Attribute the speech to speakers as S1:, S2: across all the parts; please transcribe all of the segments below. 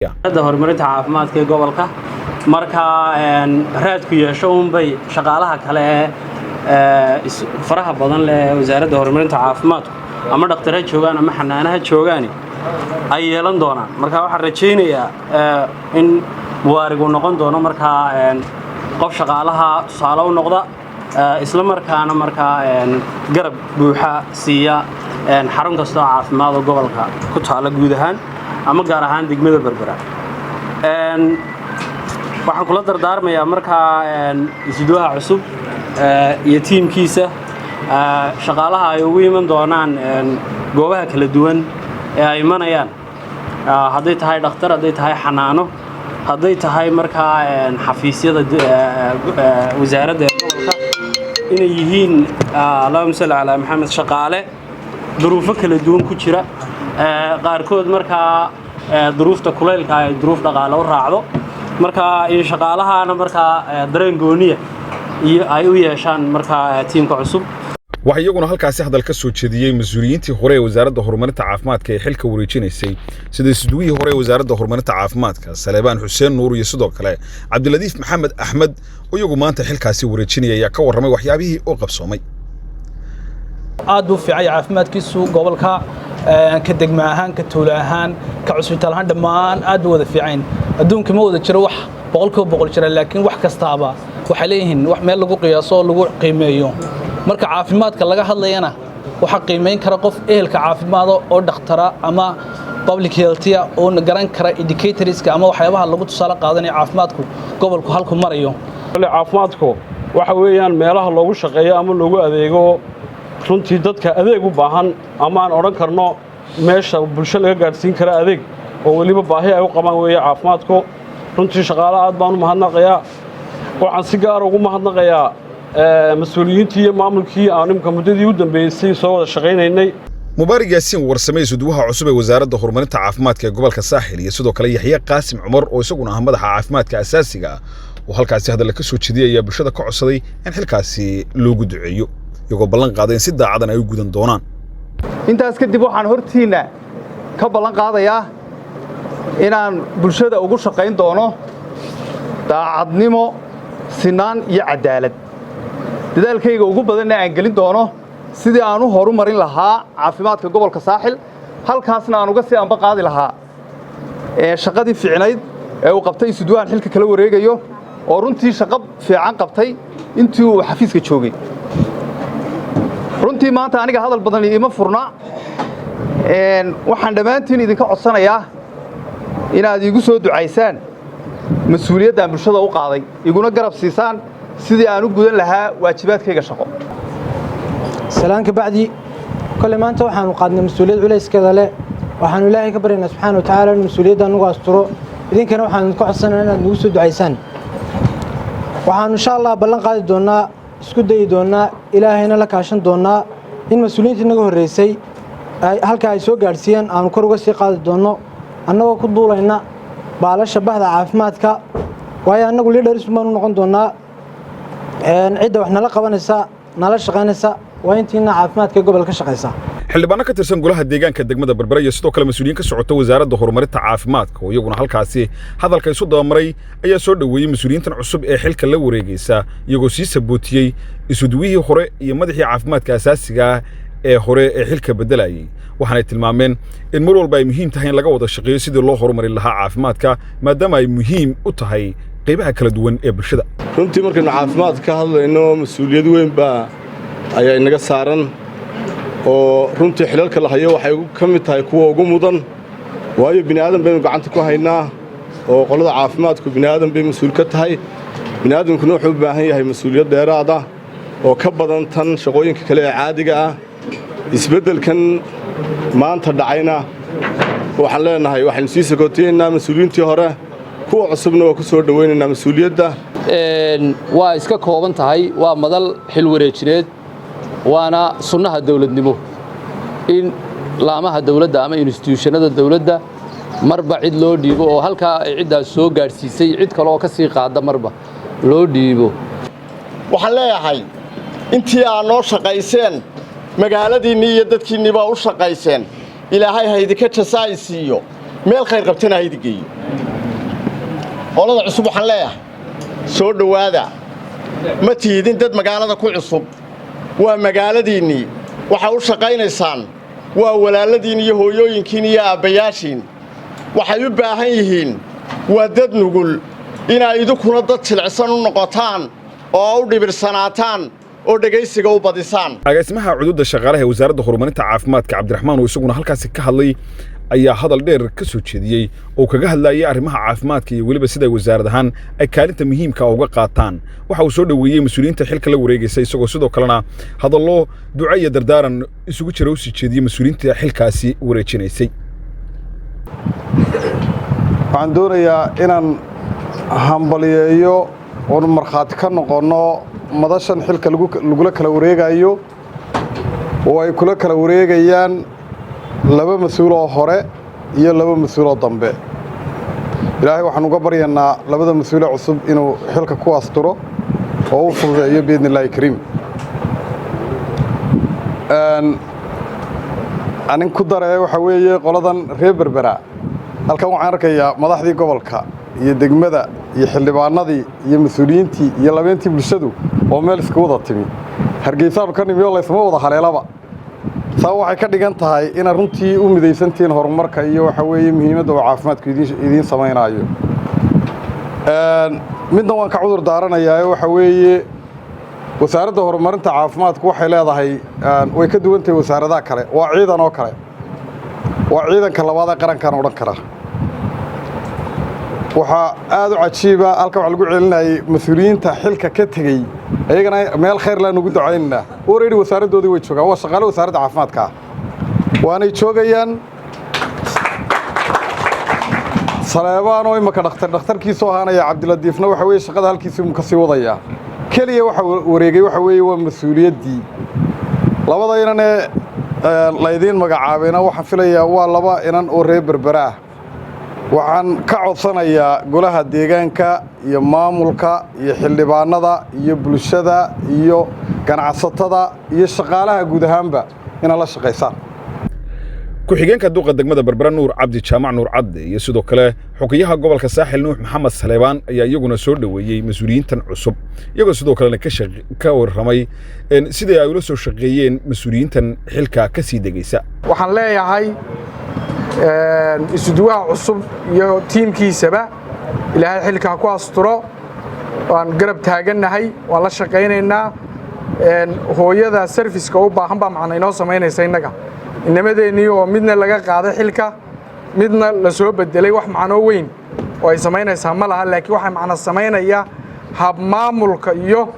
S1: Wasaaradda horumarinta caafimaadka ee gobolka marka raadku yeesho uunbay shaqaalaha kale ee faraha badan leh ee wasaaradda horumarinta caafimaadku, ama dhakhtara joogaan ama xanaanaha joogaani, ay yeelan doonaan. Marka waxaan rajaynayaa in Mubaarig uu noqon doono markaa qof shaqaalaha tusaale u noqda, isla markaana markaa garab buuxa siiya xarun kasta oo caafimaad oo gobolka ku taala guud ahaan ama gaar ahaan degmada Berbera. Waxaan kula dardaarmayaa markaa isuduwaha cusub iyo tiimkiisa, shaqaalaha ay ugu iman doonaan goobaha kala duwan ee ay imanayaan, hadday tahay dhakhtar, hadday tahay xanaano, hadday tahay markaa xafiisyada wasaaradda ee gobolka, inay yihiin, allahuma salli calaa Maxamed, shaqaale duruufo kala duwan ku jira, qaarkood markaa duruufta kulaylka ay duruuf dhaqaale u raacdo. Marka in shaqaalahana markaa dareen gooniya iyo ay u yeeshaan markaa tiimka cusub.
S2: Waxaa iyaguna halkaasi hadal ka soo jeediyey mas-uuliyiintii hore ee wasaaradda horumarinta caafimaadka ee xilka wareejinaysay, sida isduwihii hore ee wasaaradda horumarinta caafimaadka Saleebaan Xuseen Nuur iyo sidoo kale Cabdiladiif Maxamed Axmed oo iyagu maanta xilkaasi wareejinaya, ayaa ka warramay waxyaabihii oo qabsoomay.
S3: Aad buu fiicay caafimaadkiisu gobolka, ka degma ahaan, ka tuulo ahaan, ka cusbitaal ahaan, dhammaan aad buu wada fiicayn. Adduunka ma wada jiro wax 100% jira, laakiin wax kastaaba waxay leeyihiin wax meel lagu qiyaaso oo lagu qiimeeyo. Marka caafimaadka laga hadlayana, waxaa qiimeyn kara qof ehelka caafimaado oo dhakhtara ama public health-ia oo garan kara indicatorska ama waxyaabaha lagu tusaale qaadanayo caafimaadku gobolku halku marayo.
S4: Caafimaadku waxa weeyaan meelaha loogu shaqeeyo ama loogu adeego runtii dadka adeeg u baahan, ama aan odhan karno meesha bulsho laga gaadhsiin kara adeeg oo weliba baahi ay u qabaan weeye caafimaadku. Runtii shaqaale aad baan u mahadnaqayaa. Waxaan si gaara ugu mahadnaqayaa mas-uuliyiintii iyo maamulkii aan imika muddadii u dambeysay soo wada shaqaynaynay.
S2: Mubaarig Yaasiin Warsame, isuduwaha cusub ee wasaaradda horumarinta caafimaadka ee gobolka Saaxil, iyo sidoo kale Yaxye Qaasim Cumar oo isaguna ah madaxa caafimaadka asaasiga ah oo halkaasi hadalla ka soo jeediyay, ayaa bulshada ka codsaday in xilkaasi loogu duceeyo, iyagoo ballan qaaday in si daacadan ay u gudan doonaan.
S5: Intaas kadib, waxaan hortiinna ka ballan qaadayaa inaan bulshada ugu shaqayn doono daacadnimo, sinaan iyo caddaalad, dadaalkayga ugu badanna aan gelin doono sidii aan u horumarin lahaa caafimaadka gobolka Saaxil, halkaasna aan uga sii amba qaadi lahaa shaqadii fiicnayd ee uu qabtay isuduwahan xilka kala wareegayo, oo runtii shaqo fiican qabtay intii uu xafiiska joogay. Runtii maanta aniga hadal badan iima furna. Waxaan dhammaantiin idinka codsanayaa inaad iigu soo ducaysaan mas-uuliyaddaan bulshada u qaaday, iguna garab siisaan sidii aan u gudan lahaa waajibaadkayga shaqo.
S6: Salaan ka bacdi, kole maanta waxaanu qaadnay mas-uuliyad culayskeeda leh. Waxaanu Ilaahay ka baryaynaa subxaana wa tacaala in mas-uuliyadda nagu asturo. Idinkana waxaanu idinka codsanaa inaad nagu soo ducaysaan. Waxaanu insha Allah ballan qaadi doonnaa, isku dayi doonnaa, Ilaahayna la kaashan doonnaa in mas-uuliyiintii naga horreysay halkaa ay soo gaadhsiiyeen aanu kor uga sii qaadi doonno, annagoo ku duulayna baalasha bahda caafimaadka, waayo annagu leaders baanu noqon doonnaa. Cidda wax nala qabanaysa, nala shaqaynaysa, waa intiina caafimaadka gobol ka shaqaysa.
S2: Xildhibaano ka tirsan golaha deegaanka degmada Berbera iyo sidoo kale mas-uuliyiin ka socota wasaaradda horumarinta caafimaadka oo iyaguna halkaasi hadalka isu dabamaray ayaa soo dhoweeyey mas-uuliyiintan cusub ee xilka la wareegaysa, iyagoo sii sabootiyey isuduwihii hore iyo madaxii caafimaadka asaasiga ah ee hore ee xilka beddelayay. Waxaanay tilmaameen in mar walba ay muhiim tahay in laga wada shaqeeyo sidii loo horumarin lahaa caafimaadka, maadaama ay muhiim u tahay qaybaha kala duwan ee bulshada.
S7: Runtii markaynu caafimaad ka hadlayno, mas-uuliyad weyn baa ayaa inaga saaran, oo runtii xilalka la hayo waxay ka mid tahay kuwa ugu mudan, waayo bini aadan baynu gacanta ku haynaa, oo qolada caafimaadku bini aadan bay mas-uul ka tahay. Bini aadamkuna wuxuu u baahan yahay mas-uuliyad dheeraad ah oo ka badan tan shaqooyinka kale ee caadiga ah. Isbeddelkan maanta dhacayna waxaan leenahay waxaynu sii sakootiyeynaa mas-uuliyiintii hore, kuwa cusubna waa ku soo dhowaynaynaa mas-uuliyadda.
S8: Waa iska kooban tahay, waa madal xil wareejineed, waana sunnaha dawladnimo in laamaha dawladda ama institutionada dawladda marba cid loo dhiibo, oo halkaa ay ciddaas soo gaadhsiisay cid kale oo ka sii qaadda marba loo dhiibo.
S9: Waxaan leeyahay, intii aad noo shaqayseen, magaaladiinnii iyo dadkiinnii baa u shaqayseen, Ilaahay ha idinka jasaa'i siiyo. Meel khayr qabtana haydi geeyo. Qolada cusub waxaan leeyahay, soo dhowaada. Ma tiidin dad magaalada ku cusub, waa magaaladiinnii. Waxaa u shaqaynaysaan waa walaaladiin iyo hooyooyinkiin iyo aabbayaashiin. Waxay u baahan yihiin, waa dad nugul, inay idinkuna dad jilicsan u noqotaan oo u dhibirsanaataan oo dhegaysiga u badisaan.
S2: Agaasimaha cududda shaqaalaha ee Wasaaradda Horumarinta Caafimaadka, Cabdiraxmaan, oo isaguna halkaasi ka hadlay, ayaa hadal dheer ka soo jeediyey oo kaga hadlayay arrimaha caafimaadka iyo weliba sida wasaarad ahaan ay kaalinta muhiimka uga qaataan. Waxa uu soo dhoweeyey mas-uuliyiinta xilka la wareegaysa, isagoo sidoo kalena hadallo duco iyo dardaaran isugu jira u sii jeediyey mas-uuliyiinta xilkaasi wareejinaysay.
S7: Waxaan doonayaa inaan hambaliyeeyo oonu markhaati ka noqonno madashan xilka lagula kala wareegayo, oo ay kula kala wareegayaan laba mas-uuloo hore iyo laba mas-uuloo dambe. Ilaahay waxaan uga baryaynaa labada mas-uule cusub inuu xilka ku asturo oo u fududeeyo, biidni Illaahi kariim. Anin ku daree waxaa weeye, qoladan reer Berbera, halkan waxaan arkayaa madaxdii gobolka iyo degmada iyo xildhibaanadii iyo mas-uuliyiintii iyo labeentii bulshadu oo meel isku wada timi. Hargeysaanu ka nimi oo laysma wada haleelaba. Saa waxay ka dhigan tahay inaad runtii u midaysantihiin horumarka iyo waxa weeye muhiimadda uu caafimaadku idiin samaynaayo. Midna waan ka cudur daaranayaa, waxa weeye Wasaaradda Horumarinta Caafimaadku waxay leedahay, way ka duwan tahay wasaaradaha kale. Waa ciidan oo kale, waa ciidanka labaad ee qarankan odhan kara. Waxaa aad u cajiiba, halkan waxaa lagu celinayay mas-uuliyiinta xilka ka tegey, iyagana meel khayr laan ugu ducaynaynaa. Already wasaaraddoodii way joogaan, waa shaqaale wasaaradda caafimaadka ah, waanay joogayaan. Saleebaan oo imaka dhakhtar dhakhtarkiisoo ahaanaya, Cabdiladiifna waxa weeye shaqada halkiisii mu ka sii wadayaa. Keliya waxa wareegay waxa weeye waa mas-uuliyaddii. Labada inan ee laydiin magacaabayna waxaan filayaa waa laba inan oo reer Berbera ah. Waxaan ka codsanayaa golaha deegaanka iyo maamulka iyo xildhibaanada iyo bulshada iyo ganacsatada iyo shaqaalaha guud ahaanba inaad la shaqaysaan.
S2: Ku-xigeenka duqa degmada Berbera, Nuur Cabdi Jaamac Nuur Cadde, iyo sidoo kale xukiyaha gobolka Saaxil, Nuux Maxamed Saleebaan, ayaa iyaguna soo dhoweeyey mas-uuliyiintan cusub, iyagoo sidoo kalena ka warramay sidii ay ula soo shaqeeyeen mas-uuliyiintan xilka ka sii degaysa.
S10: Waxaan leeyahay isuduwaha cusub iyo tiimkiisaba Ilaahay xilka ha ku asturo. Waan garab taagannahay, waan la shaqaynaynaa. Hooyada service-ka u baahan baa macna inoo samaynaysa. Innaga inamadeenii oo midna laga qaaday xilka, midna la soo bedelay, wax macnoo weyn oo ay samaynaysaa ma laha, laakiin waxaa macno samaynaya habmaamulka iyo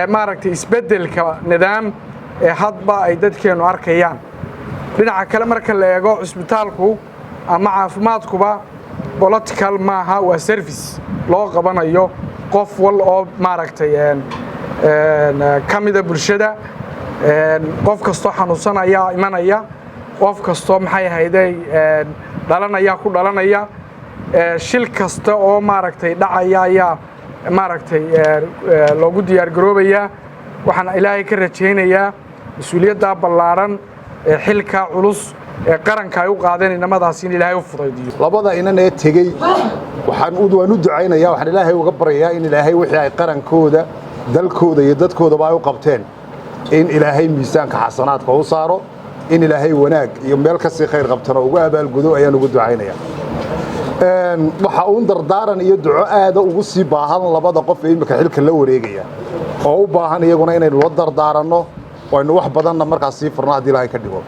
S10: maaragtay isbeddelka nidaam ee hadba ay dadkeennu arkayaan. Dhinaca kale marka la eego, cusbitaalku ama caafimaadkuba political maaha, waa service loo qabanayo qof wal oo maaragtay ka mida bulshada. Qof kastoo xanuunsanaya imanaya, qof kastoo maxay ahayday dhalanaya ku dhalanaya, shil kasta oo maaragtay dhacaya ayaa maaragtay loogu diyaar garoobayaa. Waxaan Ilaahay ka rajaynayaa mas-uuliyadda ballaaran ee xilka culus ee qaranka ay u qaadeen inamadaasi in Ilaahay u fudaydiyo.
S11: Labada inan ee tegey waxaan waan u ducaynayaa. Waxaan Ilaahay uga baryayaa in Ilaahay wixii ay qarankooda, dalkooda iyo dadkoodaba ay u qabteen in Ilaahay miisaanka xasanaadka u saaro, in Ilaahay wanaag iyo meel kasii khayr qabtana ugu abaalgudo ayaan ugu ducaynayaa. Waxa uun dardaaran iyo duco aada ugu sii baahan labada qof ee imika xilka la wareegaya, oo u baahan iyaguna inaynu la dardaaranno oo aynu wax badanna markaas sii furno haddii Ilaahay ka dhigo.